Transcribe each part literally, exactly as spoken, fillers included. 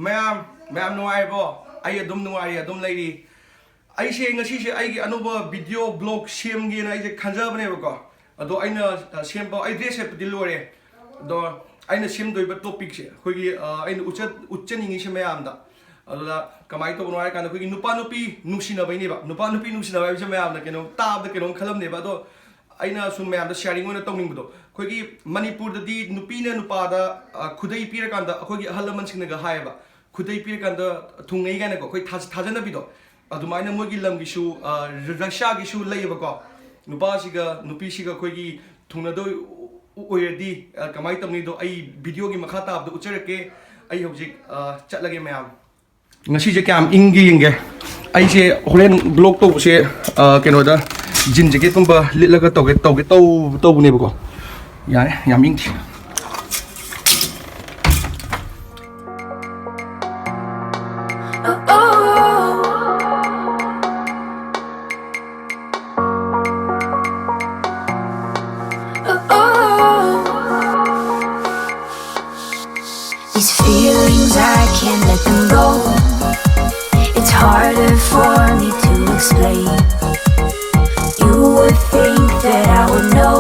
ꯃꯌꯥꯝ, ꯃꯌꯥꯝ ꯅꯨꯡꯉꯥꯏꯔꯤꯕꯣ? ꯑꯩ ꯑꯗꯨꯝ ꯅꯨꯡꯉꯥꯏꯔꯤ, ꯑꯗꯨꯝ ꯂꯩꯔꯤ꯫ ꯑꯩꯁꯦ ꯉꯁꯤꯁꯦ ꯑꯩꯒꯤ ꯑꯅꯧꯕ video blog ꯁꯦꯝꯒꯦꯅ ꯑꯩꯁꯦ ꯈꯟꯖꯕꯅꯦꯕꯀꯣ꯫ ꯑꯗꯣ ꯑꯩꯅ, ꯑ, ꯁꯦꯝꯕ, ꯑꯩ dress ꯁꯦꯠꯄꯗꯤ ꯂꯣꯏꯔꯦ꯫ ꯑꯗꯣ ꯑꯩꯅ ꯁꯦꯝꯗꯣꯏꯕ topicꯁꯦ ꯑꯩꯈꯣꯏꯒꯤ, ꯑ, ꯑꯩꯅ ꯎꯠꯆ-, ꯎꯠꯆꯅꯤꯡꯉꯤꯁꯦ ꯃꯌꯥꯝꯗ꯫ ꯑꯗꯨꯗ ꯀꯃꯥꯏꯅ ꯇꯧꯕꯅꯣ ꯍꯥꯏꯔ ꯀꯥꯟꯗ ꯑꯩꯈꯣꯏꯒꯤ ꯅꯨꯄꯥ ꯅꯨꯄꯤ ꯅꯨꯡꯁꯤꯅꯕꯩꯅꯦꯕ꯫ ꯅꯨꯄꯥ ꯅꯨꯄꯤ ꯅꯨꯡꯁꯤꯅꯕ ꯍꯥꯏꯕꯁꯦ ꯃꯌꯥꯝꯅ ꯀꯩꯅꯣ ꯇꯥꯕꯗ ꯀꯩꯅꯣꯝ ꯈꯜꯂꯝꯅꯦꯕ꯫ ꯑꯗꯣ ꯑꯩꯅ ꯁꯨꯝ ꯃꯌꯥꯝꯗ sharing ꯑꯣꯏꯅ ꯇꯧꯅꯤꯡꯕꯗꯣ, ꯑꯩꯈꯣꯏꯒꯤ ꯃꯅꯤꯄꯨꯔꯗꯗꯤ ꯅꯨꯄꯤꯅ ꯅꯨꯄꯥꯗ, ꯑ, ꯈꯨꯗꯩ ꯄꯤꯔꯀꯥꯟꯗ ꯑꯩꯈꯣꯏꯒꯤ ꯑꯍꯜ ꯂꯃꯟꯁꯤꯡꯅꯒ ꯍꯥꯏꯌꯦꯕ, "ꯈꯨꯗꯩ ꯄꯤꯔꯀꯥꯟꯗ ꯊꯨꯡꯅꯩ" ꯀꯥꯏꯅꯀꯣ, ꯑꯩꯈꯣꯏ ꯊꯥꯖ-, ꯊꯥꯖꯅꯕꯤꯗꯣ꯫ ꯑꯗꯨꯃꯥꯏꯅ ꯃꯣꯏꯒꯤ ꯂꯝꯒꯤꯁꯨ, ꯑ, ꯔ-, ꯔꯁꯤꯌꯥꯒꯤꯁꯨ ꯂꯩꯌꯦꯕꯀꯣ꯫ ꯅꯨꯄꯥꯁꯤꯒ ꯅꯨꯄꯤꯁꯤꯒ ꯑꯩꯈꯣꯏꯒꯤ ꯊꯨꯡꯅꯗꯣꯏ ꯑꯣꯏꯔꯗꯤ, ꯑ, ꯀꯃꯥꯏꯅ ꯇꯧꯅꯤꯗꯣ ꯑꯩ videoꯒꯤ ꯃꯈꯥ ꯇꯥꯕꯗ ꯎꯠꯆꯔꯛꯀꯦ꯫ ꯑꯩ ꯍꯧꯖꯤꯛ, ꯑ, ꯆꯠꯂꯒꯦ ꯃꯌꯥꯝ꯫ ꯉꯁꯤꯁꯦ ꯀꯌꯥꯝ ꯏꯪꯒꯦ ꯌꯦꯡꯒꯦ꯫ ꯑꯩꯁꯦ ꯍꯣꯔꯦꯟ blog ꯇꯧꯕꯁꯦ, ꯑ, ꯀꯩꯅꯣꯗ jean jacketꯀꯨꯝꯕ ꯂꯤꯠꯂꯒ ꯇꯧꯒꯦ, ꯇꯧꯒꯦ ꯇꯧ-, ꯇꯧꯕꯅꯦꯕꯀꯣ꯫ ꯌꯥꯔꯦ, ꯌꯥꯝ ꯏꯪꯗꯦ꯫ These feelings, I can't let them go. It's harder for me to explain. You would think that I would know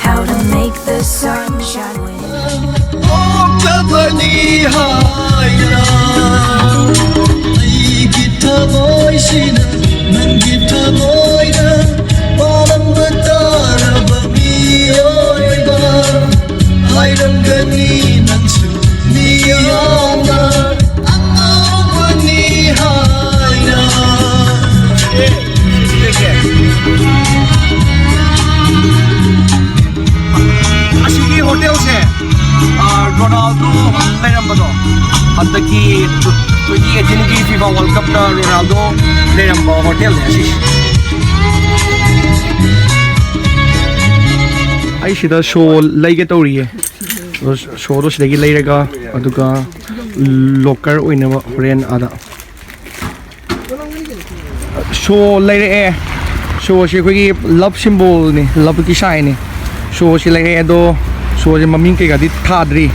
how to make the sun shine when it rains. ꯑꯣꯛꯇꯕꯅꯤ ꯍꯥꯏꯅ ꯑꯩꯒꯤ ꯊꯃꯣꯏꯁꯤꯅ ꯅꯪꯒꯤ ꯊꯃꯣꯏꯗ ꯄꯥꯜꯂꯝꯕ ꯇꯥꯔꯕ ꯃꯤꯑꯣꯏꯕ ꯍꯥꯏꯔꯝꯒꯅꯤ ꯅꯪꯁꯨ ꯃꯤꯌꯥꯝꯅ ꯑꯉꯥꯎꯕꯅꯤ ꯍꯥꯏꯅ꯫ ꯑꯁꯤꯒꯤ ꯍꯣꯇꯦꯜꯁꯦ, ꯑ, ꯔꯣꯅꯥꯜꯗꯣ ꯂꯩꯔꯝꯕꯗꯣ, ꯍꯟꯗꯛꯀꯤ twenty eighteenꯒꯤ FIFA World Cupꯇ ꯔꯣꯅꯥꯜꯗꯣ ꯂꯩꯔꯝꯕ ꯍꯣꯇꯦꯜꯅꯦ ꯑꯁꯤꯁꯦ꯫ ꯑꯩ ꯁꯤꯗ ꯁꯣ ꯂꯩꯒꯦ ꯇꯧꯔꯤꯌꯦ꯫ ꯑꯗꯣ ꯁꯣꯗꯣ ꯁꯤꯗꯒꯤ ꯂꯩꯔꯒ, ꯑꯗꯨꯒ locker ꯑꯣꯏꯅꯕ ꯍꯣꯔꯦꯟ ꯑꯥꯗ꯫ ꯁꯣ ꯂꯩꯔꯛꯑꯦ꯫ ꯁꯣꯁꯤ ꯑꯩꯈꯣꯏꯒꯤ love symbolꯅꯤ, loveꯀꯤ signꯅꯤ꯫ ꯁꯣꯁꯤ ꯂꯩꯔꯛꯑꯦ, ꯑꯗꯣ ꯁꯣꯁꯦ ꯃꯃꯤꯡ ꯀꯩꯀꯥꯗꯤ ꯊꯥꯗ꯭ꯔꯤ꯫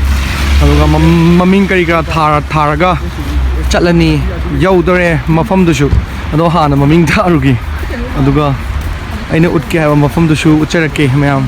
ꯑꯗꯨꯒ ꯃꯃꯤꯡ ꯀꯔꯤ ꯀꯔꯥ ꯊꯥꯔ ꯊꯥꯔꯒ ꯆꯠꯂꯅꯤ꯫ ꯌꯧꯗꯣꯔꯦ ꯃꯐꯝꯗꯨꯁꯨ꯫ ꯑꯗꯣ ꯍꯥꯟꯅ ꯃꯃꯤꯡ ꯊꯥꯔꯨꯒꯦ, ꯑꯗꯨꯒ ꯑꯩꯅ ꯎꯠꯀꯦ ꯍꯥꯏꯕ ꯃꯐꯝꯗꯨꯁꯨ ꯎꯠꯆꯔꯛꯀꯦ ꯃꯌꯥꯝ꯫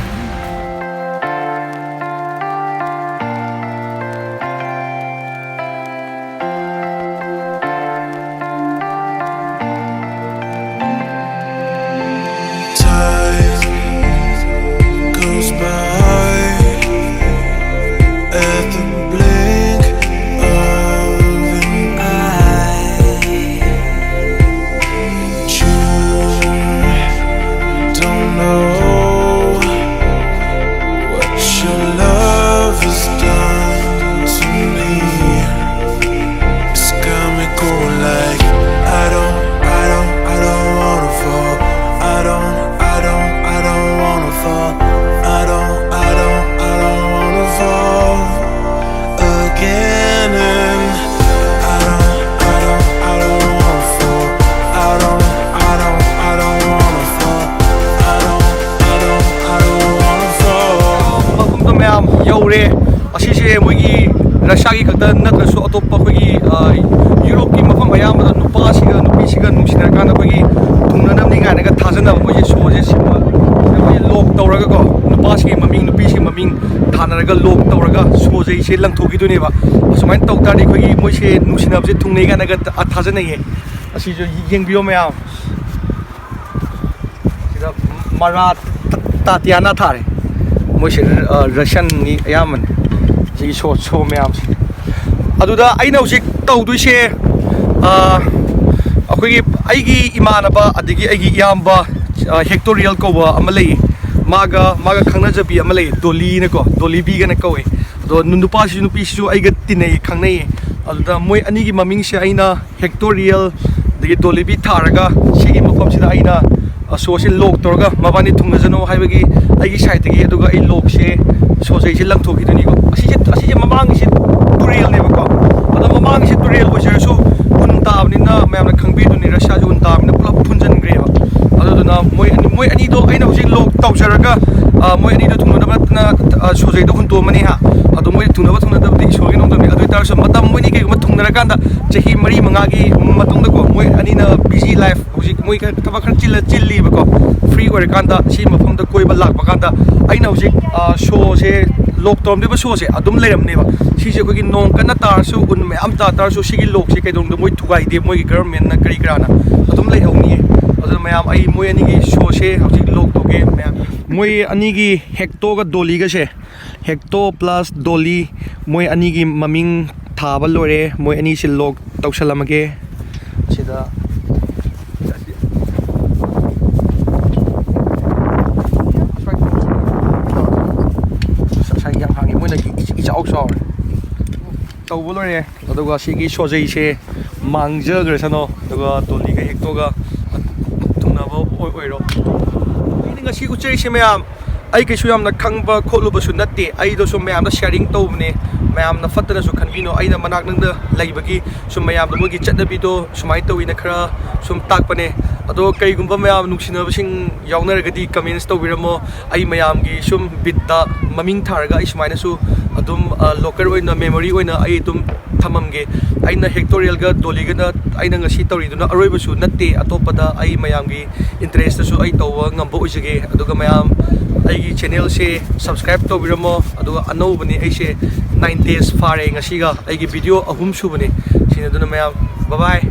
ꯃꯐꯝꯗꯣ ꯃꯌꯥꯝ ꯌꯧꯔꯦ꯫ ꯑꯁꯤꯁꯦ ꯃꯣꯏꯒꯤ ꯔꯁꯤꯌꯥꯒꯤ ꯈꯛꯇ ꯅꯠꯇ꯭ꯔꯁꯨ ꯑꯇꯣꯞꯄ ꯑꯩꯈꯣꯏꯒꯤ, ꯑ, ꯌꯨꯔꯣꯞꯀꯤ ꯃꯐꯝ ꯑꯌꯥꯝꯕꯗ ꯅꯨꯄꯥꯁꯤꯒ ꯅꯨꯄꯤꯁꯤꯒ ꯅꯨꯡꯁꯤꯅꯔꯀꯥꯟꯗ ꯑꯩꯈꯣꯏꯒꯤ ꯊꯨꯡꯅꯅꯕꯅꯤ ꯀꯥꯏꯅꯒ ꯊꯥꯖꯅꯕ ꯃꯣꯏꯒꯤ ꯁꯣꯁꯦ ꯁꯤꯒꯨꯝꯕ ꯑꯩꯈꯣꯏꯒꯤ ꯂꯣꯛ ꯇꯧꯔꯒꯀꯣ, ꯅꯨꯄꯥꯁꯤꯒꯤ ꯃꯃꯤꯡ ꯅꯨꯄꯤꯁꯤꯒꯤ ꯃꯃꯤꯡ ꯊꯥꯅꯔꯒ ꯂꯣꯛ ꯇꯧꯔꯒ ꯁꯣꯁꯦ ꯏꯁꯩ ꯂꯪꯊꯣꯛꯈꯤꯗꯣꯏꯅꯦꯕ꯫ ꯑꯁꯨꯃꯥꯏꯅ ꯇꯧ ꯇꯥꯔꯗꯤ ꯑꯩꯈꯣꯏꯒꯤ ꯃꯣꯏꯁꯦ ꯅꯨꯡꯁꯤꯅꯕꯁꯦ ꯊꯨꯡꯅꯩ ꯀꯥꯏꯅꯒ ꯊꯥꯖꯅꯩꯌꯦ꯫ ꯑꯁꯤꯁꯨ ꯌꯦꯡꯕꯤꯌꯣ ꯃꯌꯥꯝ꯫ ꯁꯤꯗ ꯃꯔꯥ ꯇꯥꯇꯤꯌꯥꯅꯥ ꯊꯥꯔꯦ꯫ ꯃꯣꯏꯁꯦ, ꯑ, ꯔꯁꯤꯌꯟꯅꯤ ꯑꯌꯥꯝꯕꯅꯤ꯫ ꯁꯤꯒꯤ ꯁꯣ, ꯁꯣ ꯃꯌꯥꯝꯁꯦ꯫ ꯑꯗꯨꯗ ꯑꯩꯅ ꯍꯧꯖꯤꯛ ꯇꯧꯗꯣꯏꯁꯦ, ꯑ, ꯑꯩꯈꯣꯏꯒꯤ, ꯑꯩꯒꯤ ꯏꯃꯥꯟꯅꯕ ꯑꯗꯒꯤ ꯑꯩꯒꯤ ꯏꯌꯥꯝꯕ, ꯑ, ꯍꯦꯛꯇꯣꯔꯤꯌꯦꯜ ꯀꯧꯕ ꯑꯃ ꯂꯩꯌꯦ꯫ ꯃꯥꯒ, ꯃꯥꯒ ꯈꯪꯅꯖꯕꯤ ꯑꯃ ꯂꯩꯌꯦ, ꯗꯣꯂꯤꯅꯀꯣ, ꯗꯣꯂꯤ ꯕꯤꯒꯅ ꯀꯧꯋꯦ꯫ ꯑꯗꯣ ꯅꯨ-, ꯅꯨꯄꯥꯁꯤꯁꯨ ꯅꯨꯄꯤꯁꯤꯁꯨ ꯑꯩꯒ ꯇꯤꯟꯅꯩ, ꯈꯪꯅꯩꯌꯦ꯫ ꯑꯗꯨꯗ ꯃꯣꯏ ꯑꯅꯤꯒꯤ ꯃꯃꯤꯡꯁꯦ ꯑꯩꯅ ꯍꯦꯛꯇꯣꯔꯤꯌꯦꯜ ꯑꯗꯒꯤ ꯗꯣꯂꯤꯕꯤ ꯊꯥꯔꯒ ꯁꯤꯒꯤ ꯃꯐꯝꯁꯤꯗ ꯑꯩꯅ, ꯑ, ꯁꯣꯁꯦ ꯂꯣꯛ ꯇꯧꯔꯒ ꯃꯕꯥꯅꯤ ꯊꯨꯡꯅꯖꯅꯨ ꯍꯥꯏꯕꯒꯤ ꯑꯩꯒꯤ ꯁꯥꯏꯠꯇꯒꯤ, ꯑꯗꯨꯒ ꯑꯩ ꯂꯣꯛꯁꯦ, ꯁꯣꯁꯦ ꯑꯩꯁꯦ ꯂꯪꯊꯣꯛꯈꯤꯗꯣꯏꯅꯤꯀꯣ꯫ ꯑꯁꯤꯁꯦ, ꯑꯁꯤꯁꯦ ꯃꯃꯥꯡꯒꯤꯁꯦ ꯇꯨꯔꯦꯜꯅꯦꯕꯀꯣ꯫ ꯑꯗꯣ ꯃꯃꯥꯡꯒꯤꯁꯦ ꯇꯨꯔꯦꯜ ꯑꯣꯏꯖꯔꯁꯨ ꯎꯟ ꯇꯥꯕꯅꯤꯅ ꯃꯌꯥꯝꯅ ꯈꯪꯕꯤꯗꯨꯅꯤ, ꯔꯁꯤꯌꯥꯁꯨ ꯎꯟ ꯇꯥꯕꯅꯤꯅ ꯄꯨꯂꯞ ꯐꯨꯟꯖꯟꯈ꯭ꯔꯦꯕ꯫ ꯑꯗꯨꯗꯨꯅ ꯃꯣꯏ ꯑꯅꯤ, ꯃꯣꯏ ꯑꯅꯤꯗꯣ ꯑꯩꯅ ꯍꯧꯖꯤꯛ ꯂꯣꯛ ꯇꯧꯖꯔꯒ, ꯑ, ꯃꯣꯏ ꯑꯅꯤꯗꯣ ꯊꯨꯡꯅꯅꯕ ꯅꯠꯇꯅ, ꯑ, ꯁꯣꯁꯦꯗꯣ ꯍꯨꯟꯇꯣꯛꯑꯝꯃꯅꯤ ꯍꯥ꯫ ꯑꯗꯣ ꯃꯣꯏ ꯊꯨꯡꯅꯕ ꯊꯨꯡꯅꯗꯕꯗꯤ ꯏꯁꯣꯔꯒꯤ ꯅꯣꯡꯗꯝꯅꯤ꯫ ꯑꯗꯨ ꯑꯣꯏꯇꯥꯔꯁꯨ ꯃꯇꯝ ꯃꯣꯏꯅꯤ ꯀꯩꯒꯨꯝꯕ ꯊꯨꯡꯅꯔꯀꯥꯟꯗ, ꯆꯍꯤ ꯃꯔꯤ ꯃꯉꯥꯒꯤ ꯃꯇꯨꯡꯗꯀꯣ, ꯃꯣꯏ ꯑꯅꯤꯅ busy life, ꯍꯧꯖꯤꯛ ꯃꯣꯏ ꯈꯔ ꯊꯕꯛ ꯈꯔ ꯆꯤꯜꯂ ꯆꯤꯜꯂꯤꯕꯀꯣ, free ꯑꯣꯏꯔꯀꯥꯟꯗ ꯁꯤ ꯃꯐꯝꯗ ꯀꯣꯏꯕ ꯂꯥꯛꯄ ꯀꯥꯟꯗ, ꯑꯩꯅ ꯍꯧꯖꯤꯛ ꯁꯣꯁꯦ, ꯂꯣꯛ ꯇꯧꯔꯝꯗꯣꯏꯕ ꯁꯣꯁꯦ ꯑꯗꯨꯝ ꯂꯩꯔꯝꯅꯦꯕ꯫ ꯁꯤꯁꯦ ꯑꯩꯈꯣꯏꯒꯤ ꯅꯣꯡ ꯀꯟꯅ ꯇꯥꯔꯁꯨ, ꯎꯟ ꯃꯌꯥꯝ ꯇꯥ ꯇꯥꯔꯁꯨ, ꯁꯤꯒꯤ ꯂꯣꯛꯁꯦ ꯀꯩꯗꯧꯅꯨꯡꯗ ꯃꯣꯏ ꯊꯨꯒꯥꯏꯗꯦ, ꯃꯣꯏꯒꯤ government ꯅ ꯀꯔꯤ ꯀꯔꯥꯅ ꯑꯗꯨꯝ ꯂꯩꯍꯧꯅꯤꯌꯦ꯫ ꯑꯗꯨꯅ ꯃꯌꯥꯝ, ꯑꯩ ꯃꯣꯏ ꯑꯅꯤꯒꯤ ꯁꯣꯁꯦ ꯍꯧꯖꯤꯛ ꯂꯣꯛ ꯇꯧꯒꯦ ꯃꯌꯥꯝ꯫ ꯃꯣꯏ ꯑꯅꯤꯒꯤ ꯍꯦꯛꯇꯣꯒ ꯗꯣꯂꯤꯒꯁꯦ, ꯍꯦꯛꯇꯣ plus ꯗꯣꯂꯤ, ꯃꯣꯏ ꯑꯅꯤꯒꯤ ꯃꯃꯤꯡ ꯊꯥꯕ ꯂꯣꯏꯔꯦ꯫ ꯃꯣꯏ ꯑꯅꯤꯁꯤ ꯂꯣꯛ ꯇꯧꯁꯜꯂꯝꯃꯒꯦ ꯁꯤꯗ꯫ ꯉꯁꯥꯏ ꯌꯥꯝ ꯍꯥꯡꯉꯤ, ꯃꯣꯏꯅ ꯏꯆꯥꯎ ꯆꯥꯎꯔꯦ꯫ ꯇꯧꯕ ꯂꯣꯏꯔꯦ꯫ ꯑꯗꯨꯒ ꯁꯤꯒꯤ ꯁꯣꯖꯩꯁꯦ ꯃꯥꯡꯖꯈ꯭ꯔꯁꯅꯣ, ꯑꯗꯨꯒ ꯗꯣꯂꯤꯒ ꯍꯦꯛꯇꯣꯒ ꯊꯨꯡꯅꯕ ꯑꯣꯏ-, ꯑꯣꯏꯔꯣ꯫ ꯑꯩꯅ ꯉꯁꯤ ꯎꯠꯆꯔꯤꯁꯦ ꯃꯌꯥꯝ, ꯑꯩ ꯀꯩꯁꯨ ꯌꯥꯝꯅ ꯈꯪꯕ ꯈꯣꯠꯂꯨꯕꯁꯨ ꯅꯠꯇꯦ, ꯑꯩꯗꯣ ꯁꯨꯝ ꯃꯌꯥꯝꯗ sharing ꯇꯧꯕꯅꯦ꯫ ꯃꯌꯥꯝꯅ ꯐꯠꯇꯅꯁꯨ ꯈꯟꯕꯤꯅꯣ, ꯑꯩꯅ ꯃꯅꯥꯛ ꯅꯪꯗ ꯂꯩꯕꯒꯤ ꯁꯨꯝ ꯃꯌꯥꯝꯗ ꯃꯣꯏꯒꯤ ꯆꯠꯅꯕꯤꯗꯣ ꯁꯨꯃꯥꯏꯅ ꯇꯧꯋꯤꯅ ꯈꯔ ꯁꯨꯝ ꯇꯥꯛꯄꯅꯦ꯫ ꯑꯗꯣ ꯀꯩꯒꯨꯝꯕ ꯃꯌꯥꯝ ꯅꯨꯡꯁꯤꯅꯕꯁꯤꯡ ꯌꯥꯎꯅꯔꯒꯗꯤ comments ꯇꯧꯕꯤꯔꯝꯃꯣ꯫ ꯑꯩ ꯃꯌꯥꯝꯒꯤ ꯁꯨꯝ ꯕꯤꯠꯇ ꯃꯃꯤꯡ ꯊꯥꯔꯒ ꯑꯩ ꯁꯨꯃꯥꯏꯅꯁꯨ ꯑꯗꯨꯝ, ꯑ, locker ꯑꯣꯏꯅ, memory ꯑꯣꯏꯅ ꯑꯩ ꯑꯗꯨꯝ ꯊꯝꯃꯝꯒꯦ꯫ ꯑꯩꯅ ꯍꯦꯛꯇꯣꯔꯤꯌꯦꯜꯒ ꯗꯣꯂꯤꯒꯅ ꯑꯩꯅ ꯉꯁꯤ ꯇꯧꯔꯤꯗꯨꯅ ꯑꯔꯣꯏꯕꯁꯨ ꯅꯠꯇꯦ, ꯑꯇꯣꯞꯄꯗ ꯑꯩ ꯃꯌꯥꯝꯒꯤ interest ꯇꯁꯨ ꯑꯩ ꯇꯧꯕ ꯉꯝꯕ ꯑꯣꯏꯖꯒꯦ꯫ ꯑꯗꯨꯒ ꯃꯌꯥꯝ ꯑꯩꯒꯤ channel ꯁꯦ subscribe ꯇꯧꯕꯤꯔꯝꯃꯣ꯫ ꯑꯗꯨꯒ ꯑꯅꯧꯕꯅꯤ ꯑꯩꯁꯦ, nine days ꯐꯥꯔꯦ ꯉꯁꯤꯒ, ꯑꯩꯒꯤ video ꯑꯍꯨꯝ ꯁꯨꯕꯅꯦ ꯁꯤꯅ꯫ ꯑꯗꯨꯅ ꯃꯌꯥꯝ, bye bye꯫